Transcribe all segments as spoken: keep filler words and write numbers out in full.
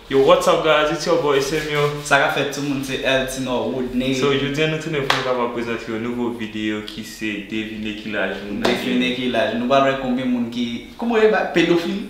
Yo, what's up guys, it's your boy Samuel. Sa ka fèt tout moun, se Eltinor Rodney. So, jodi a nou tounen pou nou kapab prezante yon nouvo videyo ki se devine ki laj moun nan gen. Devine ki laj. Nou pral wè konbyen moun ki, kòman yo rele, pedofil.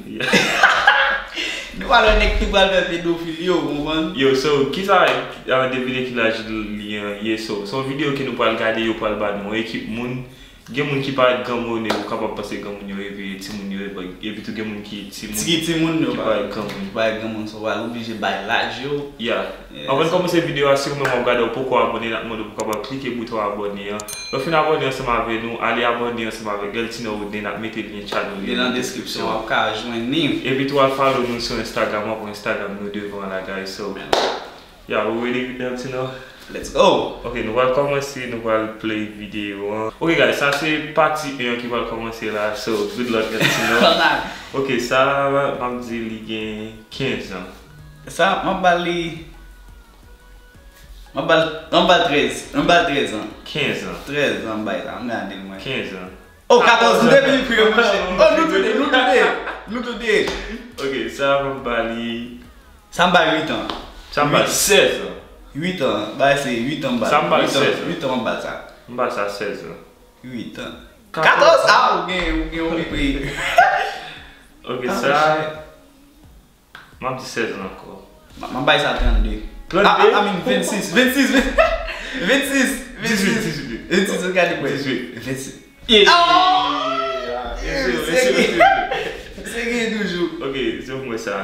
Nou pral wè nèg ki pral fè pedofil yo, ou konprann? Yo, so, kisa uh, devine ki laj li an ye? So, se yon videyo ke nou pral gade, yo pral ba nou yon ekip moun. Gen moun ki parèt granmoun e ou kapab panse granmoun yo epi timoun yo epi tou gen moun ki timoun ki parèt granmoun. Ki parèt granmoun, so w pral oblije bay laj yo. Yeah. Anvan n kòmanse videyo a, si ou menm w ap gade a ou poko abòne, n ap mande w pou w kapab klike bouton abòne an. Lè w fin abòne ansanm avè nou, ale abòne ansanm avèk Eltinor Rodney, n ap mete lyen channel li nan deskripsyon an. Li nan deskripsyon an, w ap ka jwenn li. Epi tou al follow nou sou Instagram, w ap wè Instagram nou devan an la guys, so. Yeah, we ready Eltinor? Let's go! Ok, nou pral kòmanse, nou pral play videyo an. Ok guys, sa se pati en an ki pral kòmanse la, so good luck Eltinor. Ok, sa m ap di li gen kenz an. Sa, m ap ba li, m ap ba l, m ap ba l trèz, m ap ba l trèz an. Kenz an. Trèz an, m bay sa, m gade l mwen. Kenz an. Oh, katòz, nou te pi pre, monchè. Oh, nou tou de, nou tou de, nou tou de. Ok, sa, m ap ba li Sa m ba l uit an. Sa m ba l sèz an. Uit an, bay se uit an m ba l. Sa m ba l sèz an. Uit an m ba l sa. M ba l sa sèz an. Uit an. Katòz. Katòz, ah, ou gen, ou gen yon mepri. Ok, sa. M ap di sèz an ankò. M ap bay sa trannde. Trannde? Ah, ah, I mean, vennsis, vennsis, vennsis, vennsis. Dizuit, dizuit. Vennsis, gade mwen. Dizuit. Vennsis. Yeah! Se gen toujou. Ok, se pou mwen sa.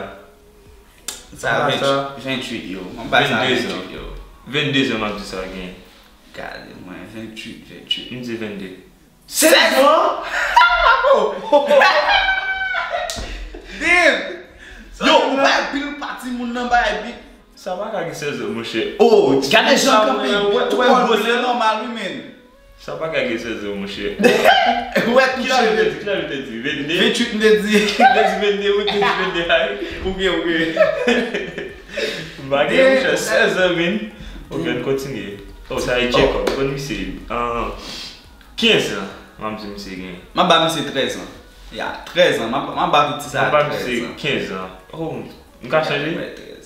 Sa venntuit yo. Mwen bay sa venntuit yo. Vennde zan m ap di sa gen. Gade mwen, venntuit, venntuit. M di vennde. Sèz an? Damn! Yo, ou bay pil pati moun nan bay bit. Sa pa ka gen sèz an, monchè. Oh, gade jan kanpe, ou konn se nòmal wi, men. Sa pa ka gen sèz an, monchè. Ou wè tou cheve. Kilè m te di, kilè m te di? Vennde? Venntuit m te di. M te di vennde, wi, m te di vennde, ay. Ou gen, ou gen. M pa gen, monchè, sèz an, men. Ok, ann kontinye. Oh, sa e Jacob, konn misye. Ah, kenz an, m ap di misye gen. M ap ba misye trèz an. Ya, trèz an, m ap, m ap ba piti sa trèz an. M ap ba misye kenz an. Oh, M ka chanje?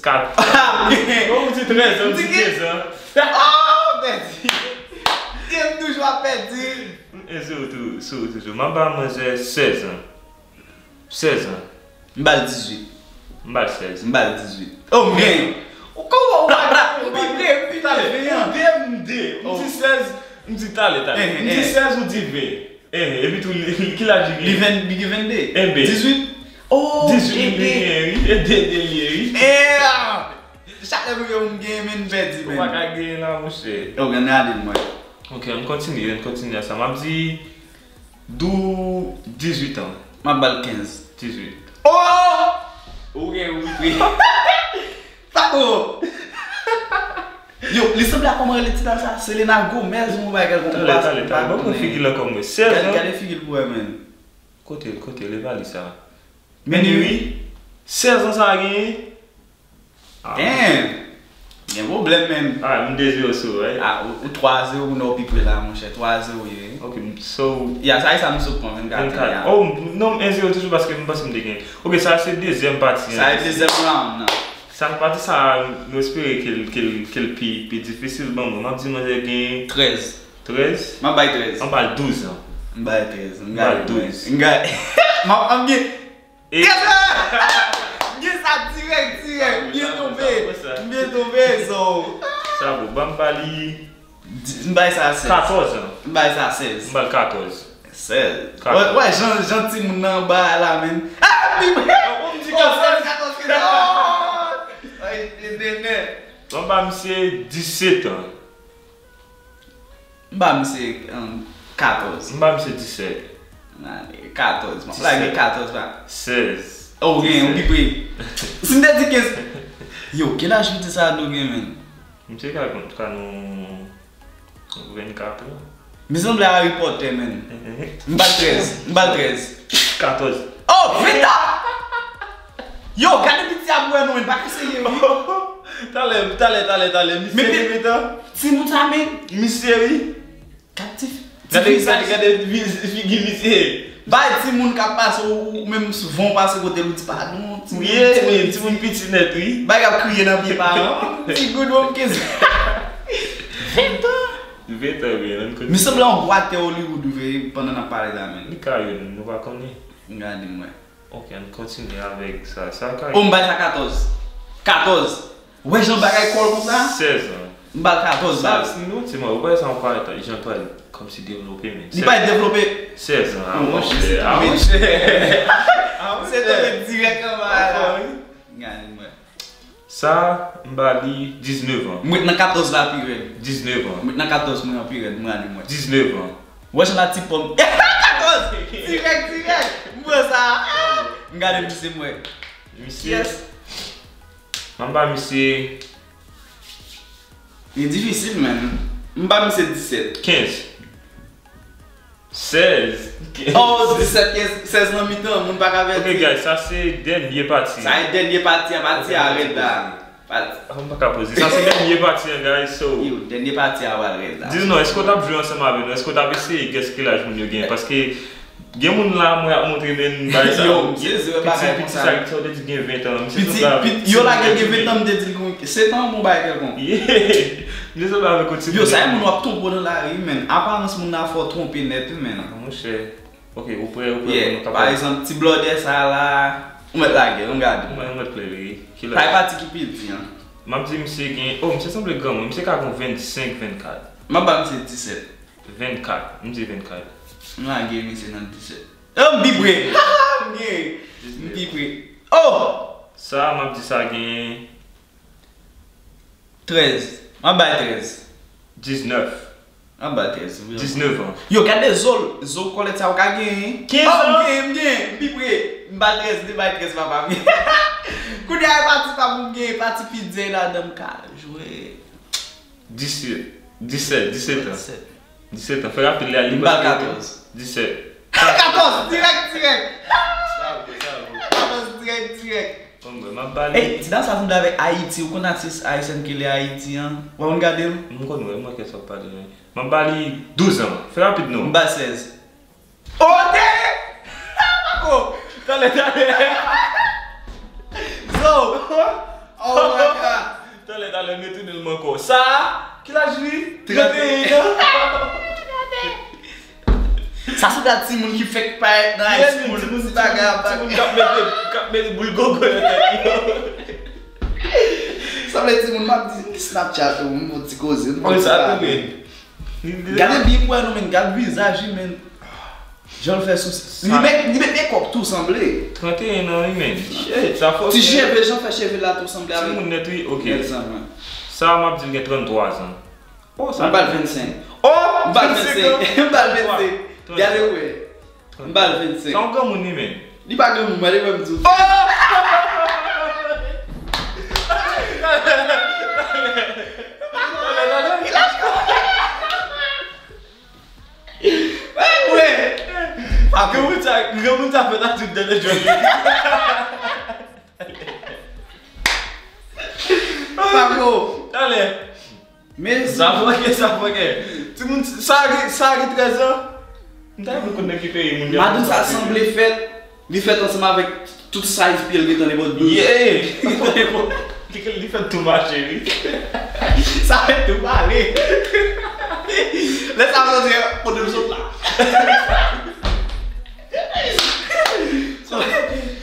Kat. Bon, ou di trèz an, m di kenz an. Oh, pèdi. M toujou ap pèdi. M enze ou tou, sou ou toujou. M ap ba manzè sèz an. Sèz an. M ba l dizuit. M ba l sèz. M ba l dizuit. Oh, m genyen. Ou kòman ou pa ta ou pi pre, ou pi pre. Talè, m de, m de. M di sèz, m di talè, talè. M di sèz, ou di ven. Enhen, epi tou li, li, ki laj li genyen? Li ven, li gen vennde. Enben. Dizuit? Oh, dizuit li genyen, wi. E de, de li ye, wi. Ea! Chak lè m rive pou m genyen, men m pèdi, men. Ou pa ka genyen la, monchè. Ok, ann gade l, mwen. Ok, ann kontinye, ann kontinye sa. M ap di, dou dizuit an. M ap ba l kenz. Dizuit. Oh! Ou gen, ou gen. Sa bon! Yo, li sanble ak kòman rele ti dam sa, Selena Gomez, yon bagay kèlkonk. Talè, talè, talè. Ban m wè figi l ankò mwen. Sèz an. Gade figi l pou wè, menn. Kote l, kote l, e pa li sa. Men wi. Sèz an sa genyen. Ah. Damn! Gen pwoblèm, menn. Ah, m de zewo sou ou, right? Ah, ou, ou twa zewo, ou nan ou pi pre la, monchè. Twa zewo ye. Ok, so. Ya, sa e sa m sot pran, vennkat la. Oh, non, m en zewo toujou paske m panse m te genyen. Ok, sa se dezyèm pati an. Sa e dezyèm round nan. Sa n pa di sa, nou espere ke l, ke l, ke l pi, pi difisil. Bon, mwen, m ap di manzè gen trèz. Trèz? M ap bay trèz. M ap bay douz an. M bay trèz. M bay douz. M bay. M ap, m gen. Trèz an! M gen sa dirèk, dirèk. M byen tonbe. M byen tonbe, so. Sa bon, ban m ba li. M bay sa sèz. Katòz an. M bay sa sèz. M ba l katòz. Sèz. Ou wè jan, jan timoun nan anba a la, menn. Ah, li mwen. Ou di katòz. Sèz, katòz, katòz. Ay, e demen. Ban m ba misye disèt an. M ba misye, um, katòz. M ba misye disèt. Katòz. M ap lage katòz la. Sèz. Oh, ou gen, ou pi pre. Si m te di kenz. Yo, ki laj piti sa a dwe gen, menn? Misye ka kont ka nan vennkat an. Li sanble Harry Potter, menn. M ba l trèz. M ba l trèz. Katòz. Oh, vennkat! Yo, gade piti a pou wè non, menn. Pa ka serye, wi. Talè, talè, talè, talè. Misye gen vennkat. Timoun sa, menn. Misye, wi. Gade ti fi sa. Gade, gade, gade figi misye. Bay timoun k ap pase ou, ou menm souvan w pase kote l, ou di padon, timoun, yeah, timoun, timoun piti nèt, wi. Bay ap kriye nan pye paran. Ti goud wonm kenz. Ven tan. Ven tan, wi, nan kote. Mi sanble yon bwa tè Hollywood, wi, pandan n ap pale la, men. Li ka youn, nou pa konnen. Gade mwen. Ok, ann kontinye avèk sa. Sa ka. Oh, m bay sa katòz. Katòz. Wè jan bagay kòl konsa? Sèz an. M ba l katòz baz. Sa, non, ti mwen, ou wè sa, ou pa jan l pral kòmsi devlope, men. Li pa devlope. Sèz an, a, oh, monchè, a, monchè. Se tonbe dirèk anba la. Gade mwen. Sa, m ba li diznèf an. M ret nan katòz la pi rèd. Diznèf an. M ret nan katòz mwen an pi rèd, m gade mwen. Diznèf an. Wè jan la ti pòm. Katòz! Dirèk, dirèk! M pran sa. Ah! M gade misye, m wè. Misye. Yes. M ba misye. Li difisil, man. M ba misye disèt. Kenz. Sèz. Oh, disèt, kenz, sèz nan mitan, moun pa ka pèdi. Ok, guys, sa se dènye pati. Sa e dènye pati a, pati a rèd la. Pati. Ah, m pa ka poze. Sa se dènye pati an, guys, so. Yo, dènye pati a pral rèd la. Di nou, èske w t ap jwe ansanm avè nou? Èske w t ap eseye gès ki laj moun yo genyen? Paske gen moun la, mwen ap montre men bagay sa yo. Yo, misye zwe bagay konsa. Piti, piti sa, sa w te di gen ven tan. Misye sanble avèk yon timoun. Yo lage l gen ven tan, m te di l gen sèt an, bon bagay kèlkonk. Yeah. Misye sanble avèk yon timoun. Yo, sa e moun w ap twonpe w nan lari, men. Aparans moun nan fè w twonpe nèt, wi, men. Ah, monchè. Ok, ou prè, ou prè pou nou kapab. Pa egzanp, ti blòdè sa la, ou mèt lage, nou gade. Mwen, mwen mèt plè, wi. Ki lè? Sa e pati ki pi di an. M ap di misye gen, oh, misye sanble granmoun, misye ka gen vennsenk, vennkat. M ap ba misye disèt. Vennkat, m di vennkat. M lage misye nan disèt. Oh, m pi pre. M gen, m pi pre. Oh! Sa, m ap di sa gen Trèz. M ap bay trèz. Diznèf. M ap bay trèz, wi. Diznèf an. Yo, gade zo l. Zo kòlèt sa ou ka genyen. Kenz an. Oh, m genyen, m genyen. M pi pre. M bay trèz, m te bay trèz, papa m. Kounye a, e pati pa pou m genyen, pati pi dèy ladan m ka jwe. Disèt. Disèt, disèt an. Disèt. Disèt an. Fè rapid, li al li. M bay katòz. Disèt. Katòz, dirèk, dirèk. Bravo, bravo. Katòz, dirèk, dirèk. Bon, mwen, m ap ba li. Ey, ti dam sa sanble avèk Ayiti. Ou konn atis ayisyèn ki le Ayiti an? Ou pa konn gade l? M konn wè, m wè kèk sa w ap pale, men. M ap ba li douz an. Fè rapid, non. M ba l sèz. Oh, damn! Pako! Talè, talè. Zo! Oh my God! Talè, talè, m retounen l ankò. Sa, ki laj li? Trannteyen an. Sa se dat timoun ki fèk parèt nan high school, ti bagay ap bat. Timoun k ap mete, k ap mete boul gogo nan tèt yo. Sanble timoun m ap di, ki Snapchat ou, m fè ti koze, m fè ti pale. Gade byen pou wè non, men, gad vizaj li, men. Jan l fè sou, li met, li met makeup tou sanble. Trannteyen an, wi, men. Shit, sa fò. Ti cheve, jan fè cheve la tou sanble avèk. Timoun nèt, wi, ok. Sa, m ap di l gen tranntwa zan. Oh, sa. M ba l vennsenk. Oh, m ba l vennsenk. M ba l vennsenk. Gade wè. M ba l vennsenk. Sa yon granmoun li menm. Li pa granmoun, mwen, li menm tou. Oh! Mwen. Granmoun sa, granmoun sa fè ta tout dènye jòt. Pablo. Talè. Men sa fòkè, sa fòkè. Timoun, sa gen, sa gen trèz an. M ta renmen konn nan ki peyi moun yo. Madanm sa sanble fèt, li fèt ansanm avèk tout size pye l gentan li bò douz. Yeah. Li, li fèt tou mache, wi. Sa fèt tou pale. Lè sa m santi kote m sot la.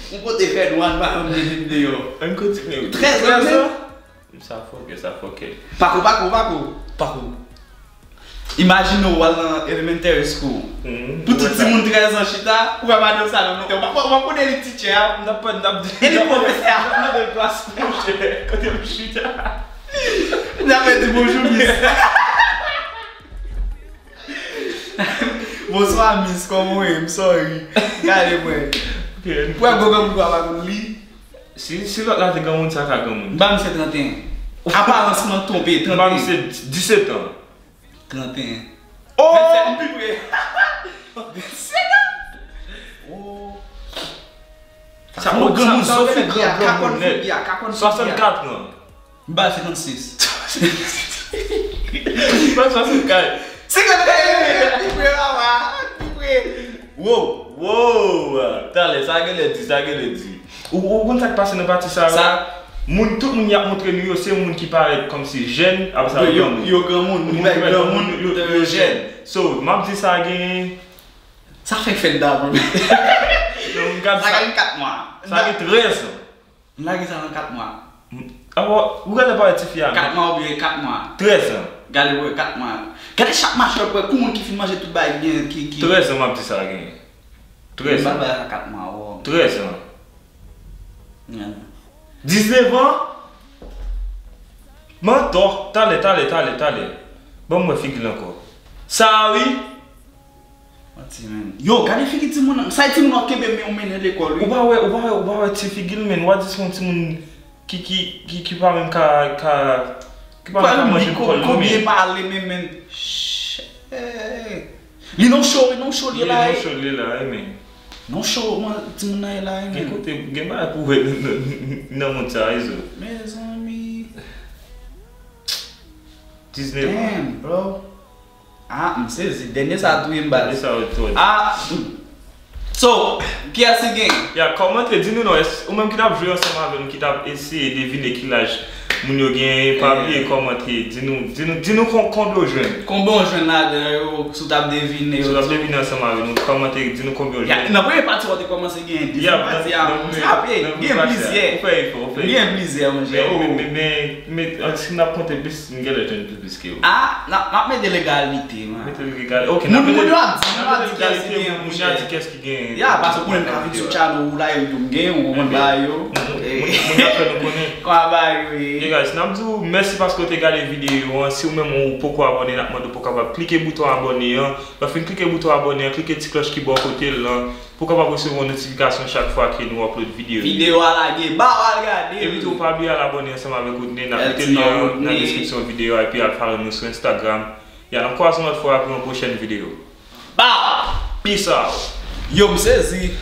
Yon kote fè nwa, n pa janm vin deyò. Ann kontinye, wi. Trèz an, trèz an. Sa fòkè, sa fòkè. Pako, pako, pako, pako. Imajine w al nan elementary school. Pou tout timoun trèz an chita, ou wè madanm sa nan mete w. W ap konnen li teacher a. N ap, n ap, e li pwofesè a. N ap mande l plas, monchè. Kote m chita? N ap di bonjou, miss. Bonswa, miss. Kòman w ye? M sorry. Gade mwen. Pou wè gwo granmoun pa konn li. Si, si lòt la te granmoun, sa ka granmoun. M ba misye trannteyen. Aparans mwen twonpe, trannteyen. M ba misye disèt an. Trannteyen. Oh! Vennsèt, m pi pre. Vennsèt an? Oh. Sa, oh, granmoun, sa, sa vle di granmoun nèt. Swasannkat an. M ba l senkannsis. M ba l swasannkat. Senkannsis, pi pre, papa. Pi pre. Wow, wow, talè, sa genlè di, sa genlè di. Ou, ou konn sa k pase nan pati sa yo? Sa, moun, tout moun y ap montre nou yo, se moun ki parèt kòmsi jèn, apre sa yo, yo granmoun. Yo granmoun, moun ki parèt granmoun, yo, yo jèn. So, m ap di sa gen. Sa fèk fèt davan. Non, m gad sa. Sa gen kat mwa. Sa gen trèz an. M lage sa nan kat mwa. Awo, ou gade parèt tifi a. Kat mwa oubyen kat mwa? Trèz an. Gade, wè, kat mwa. Gade chak machwè, wè, kou moun ki fin manje tout bagay gen, ki, ki. Trèz an, m ap di sa genyen. Trèz an. M ba l bagay sa kat mwa, wè. Trèz an. Diznèf an? Mantò. Talè, talè, talè, talè. Ban m wè figi l ankò. Sa a, wi. Manti, menn. Yo, gade figi timoun nan. Sa e timoun nan w kenbe men w mennen lekòl, wi. Ou pa wè, ou pa wè, ou pa wè ti figi l, menn. W a di se yon timoun ki, ki, ki, ki pa menm ka, ka, ki pa menm ka manje lekòl, non, men. Konbyen pale, men, menn. Li nan cho, li nan cho, li la, li nan cho, li la, men. Nan cho, man, timoun nan ye la, men. Gen kote, gen bagay pou wè nan, nan, nan mond sa, wi, zo. Mezanmi. Diznèf an. Damn, bro. Ah, m sezi. Dènye sa touye m, baz. Dènye sa yo twò di. Ah, mm. So, kiyès ki gen? Ya, kòmante, di nou non, èske ou menm ki t ap jwe ansanm avè nou, ki t ap eseye devine ki laj moun yo genyen, pa bliye kòmante, di nou, di nou, di nou kon-, konbyen w jwenn. Konbyen w jwenn ladan yo, si w t ap devine yo? Si w t ap devine ansanm avè nou, kòmante, di nou konbyen w jwenn. Ya, nan premye pati, w te kòmanse genyen, dezyèm pati a, m frape, gen plizyè. Ou fè efò, ou fè efò. Gen plizyè, monchè. Men, men, men, men, men, si n ap konte plis, m genlè jwenn plis. Piske yo. Ah, n ap, n ap mete legalite, man. Mete legalite. Ok, n ap mete legalite. Moun yo ap di, moun yo ap di kès ki genyen, moun yo ap di kès ki genyen. Ya, paske konnen m ka vin sou channel ou la, yo di m genyen, ou konprann bagay yo. Moun yo ap fè nou konnen. Kòman bagay yo ye? Hey guys, n ap di w mèsi paske w te gade videyo an. Si w menm ou poko abòne, n ap mande w pou w kapab klike bouton abòne an. Lè w fin klike bouton abòne an, klike ti klòch ki bò kote l lan. Pou w kapab resevwa yon notifikasyon chak fwa ke nou upload videyo. Videyo a lage, ba w al gade l. Epi tou, pa bliye al abòne ansanm avèk Rodney. N ap mete lyen an nan deskripsyon videyo a, epi al follow nou sou Instagram. Y a, n ap kwaze yon lòt fwa pou yon pwochèn videyo. Ba! Peace out! Yo, m sezi.